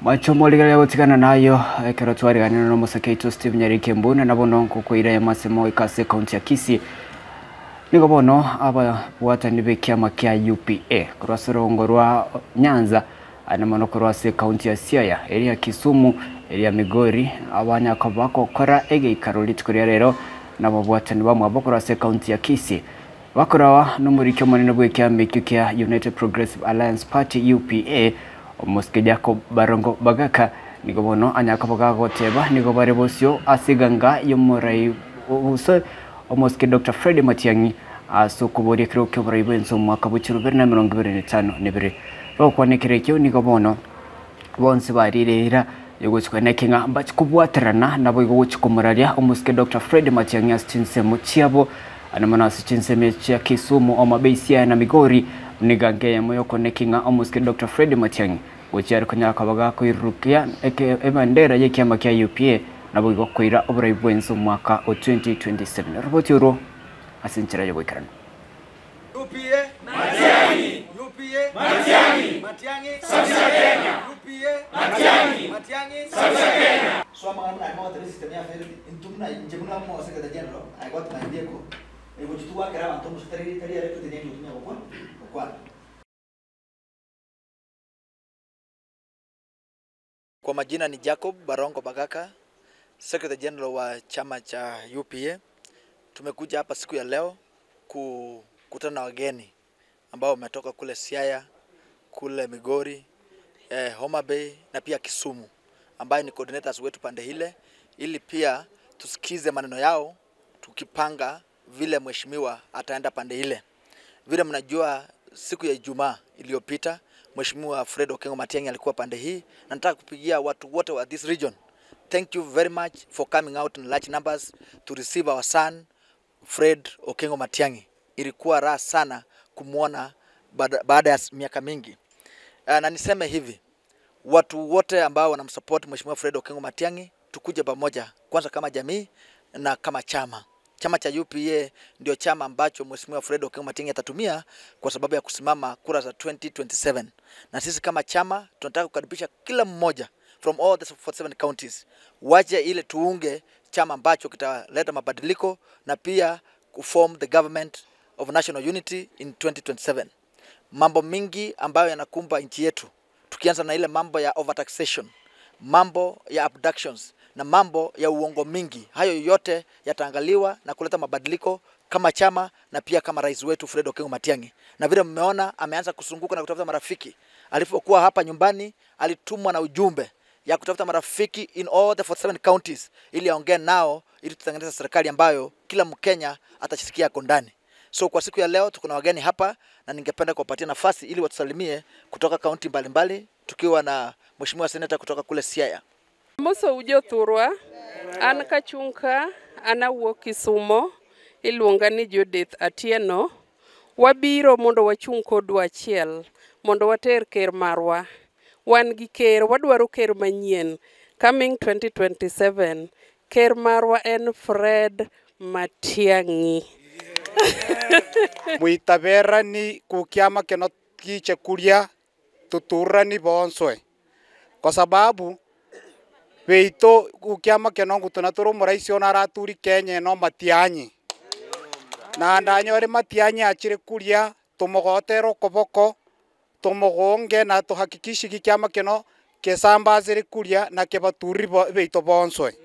Mwanche omorigereria gotigana nayo ekero twariganire nomosake oito Steve Nyariki Mbune na bono nkokoira emasemo goika ase ekaunti ya Kisii. Nigo bono ababwatani b'ekiama kia UPA korwa ase orongo rwa Nyanza na mono korwa ase ekaunti ya Siaya, eria ya Kisumu, eria ya Migori abanyaka bagokora egeikaro rituko ria rero na ababwatani bamwabo korwa ase ekaunti ya Kisii. Bakorawa nomoriki omonene bw'ekiama ekio kia United Progressive Alliance Party, UPA, Omosike Jacob Barongo Bagaka, nigo bono anyare koba gagoteba nigo bare bosio ase eganga y'omorai gose Omosike Doctor Fred Matiang'i ase okoboria ekerogo ki'oborai bw'ense omwaka bwe chirubere na 25. Bagokwana ekero ekio nigo bono bonsi barire eira yogochia koeneki ng'a mbache kobwaterana naboigo gochia komoraria omosike Doctor Fred Matiang'i ase chinsemo chiabo ande mono ase chinsemo echi chia Kisumu, Homa Bay, Siaya na Migori. Niga nkeyemo yokoneki ng'a omosike Doctor Fred Matiang'i gochia are konyara koba gakoirurukia eke ebendera y'ekiama kia UPA naboigo koira oborai bw'ense omwaka o 2027. Roboti orwo ase enchera y'oboikeranu. UPA Matiang'i UPA Matiang'i Matiang'i Safisha Kenya UPA Matiang'i Matiang'i Safisha Kenya. So amang'ana buna aye mogoteba esystem ya failed, intwe buna inche buna omo secretary general, I got my vehicle, egochia togwakera abanto omosa tari tari elected nende gotumia gokwa gokwana. Kwa majina ni Jacob Barongo Bagaka, Secretary General wa chama cha UPA. Tumekuja hapa siku ya leo kukutana na wageni ambao wametoka kule Siaya, kule Migori, Homa Bay na pia Kisumu, ambaye ni coordinators wetu pande ile, ili pia tusikize maneno yao tukipanga vile mheshimiwa ataenda pande ile. Vile mnajua siku ya Ijumaa iliyopita Mheshimiwa Fred Okengo Matiang'i alikuwa pande hii, na nataka kupigia watu wote wa this region. Thank you very much for coming out in large numbers to receive our son Fred Okengo Matiang'i. Ilikuwa raha sana kumwona baada ya miaka mingi. Na niseme hivi, watu wote ambao wanamsupport Mheshimiwa Fred Okengo Matiang'i, tukuje pamoja kwanza kama jamii na kama chama. Chama cha UPA ndio chama ambacho Mheshimiwa Fred Okengo Matiang'i atatumia kwa sababu ya kusimama kura za 2027. Na sisi kama chama tunataka kukaribisha kila mmoja from all the 47 counties. Waje ile tuunge chama ambacho kitaleta mabadiliko na pia kuform the government of national unity in 2027. Mambo mingi ambayo yanakumba nchi yetu, tukianza na ile mambo ya overtaxation, mambo ya abductions na mambo ya uongo mingi, hayo yote yataangaliwa na kuleta mabadiliko kama chama na pia kama rais wetu Fred Okengo Matiang'i. Na vile mmeona ameanza kuzunguka na kutafuta marafiki. Alipokuwa hapa nyumbani alitumwa na ujumbe ya kutafuta marafiki in all the 47 counties ili aongee nao ili tutengeneze serikali ambayo kila Mkenya atashirikia ako ndani. So kwa siku ya leo tuko na wageni hapa na ningependa kuwapatia nafasi ili watusalimie kutoka kaunti mbalimbali tukiwa na Mheshimiwa Senator kutoka kule Siaya. Amosou jothurwa, an kachung' ka an awuok Kisumo, iluonga ni Judith Atieno. Wabiro mondo wachung' kodu achiel mondo water ker marwa. Wan gi ker, wadwaro ker manyien coming 2027. Ker marwa en Fred Matiang'i. Mwitaberani kukiama keno kiche kuria tuturani bonswe kwa sababu beito kukiama keno ngutuna turi omuraisi ono araturi Kenya eno Matiang'i na ndanyore Matiang'i achire kuria tumugotere okoboko tumugonge na tuhakikishe gikiama keno kesambasire kuria na kebaturiri beito bonswe.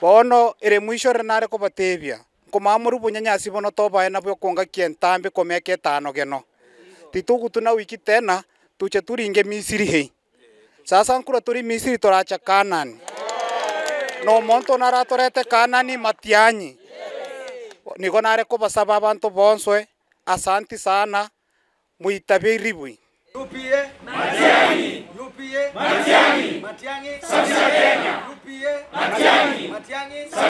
Bono ere mwisho ere nare kobatebia nkomamori obonyanyasi bono tobae nabwo okonga kientambe komeka etano geno titugutuna wiki tena tuche turinge Misiri hei. Sasa nkura turi Misiri toracha Kanani no omonto naratorete Kanani Matiang'i nigo nare kobasaba abanto bonswe asanti sana mwitabiribwi. UPA Matiang'i UPA Matiang'i Matiang'i Safisha Kenya UPA Matiang'i Matiang'i.